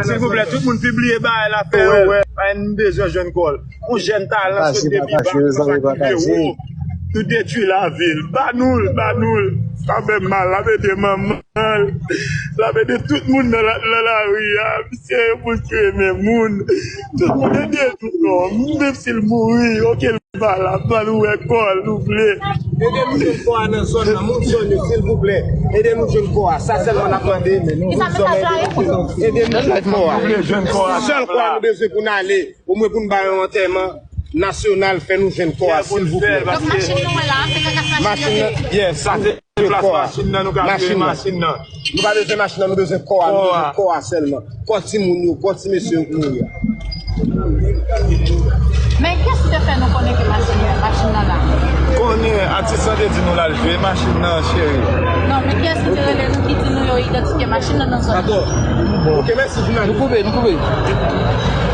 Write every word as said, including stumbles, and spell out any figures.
Silvouplè, tout moun pibliye bagay la, fè yo wè. N bezwen jwenn kò l. Yon jèn talan sot depi bak, pase rive wo. Nou detwi lavi l. Ba nou l, ba nou l. Sa fè m mal, l ap ede manman l. L ap ede tout moun nan la- nan lari a. Misye yon moun ki renmen moun. Tout moun ede nou non. Menm si l mouri, oke, l pa la. Ba nou wè kò l, nou vle. Ede nou jwenn kò a nan zòn nan, moun zòn yo, silvouplè. Ede nou jwenn kò a. Sa sèlman n ap mande. Moun zòn nan, ede nou jwenn kò a. Ede nou jwenn kò a. Nou vle jwenn kò a. Sèl kò a nou bezwen pou n ale. Omwen pou n ba yon antèman nasyonal, fè nou jwenn kò a, silvouplè. Donk, machin nou wè la, se kakas machin nan ye? Machin nan, yes. Sa se plas machin nan, nou ka vire machin nan. Nou pa bezwen machin nan, nou bezwen kò a, nou bezwen kò a sèlman. Kò timoun yo, kò ti mesye yo k mouri a. Men kiyès ki te fè nou konnen ke machin, machin nan la? Konnen atis lan te di nou l al jwe machin nan, cheri. Non, men kiyès ki te rele nou, ki di nou yo idantifye machin nan nan zòn nan? Dakò. Oke, mèsi, jounalis. Nou koupe, nou koupe.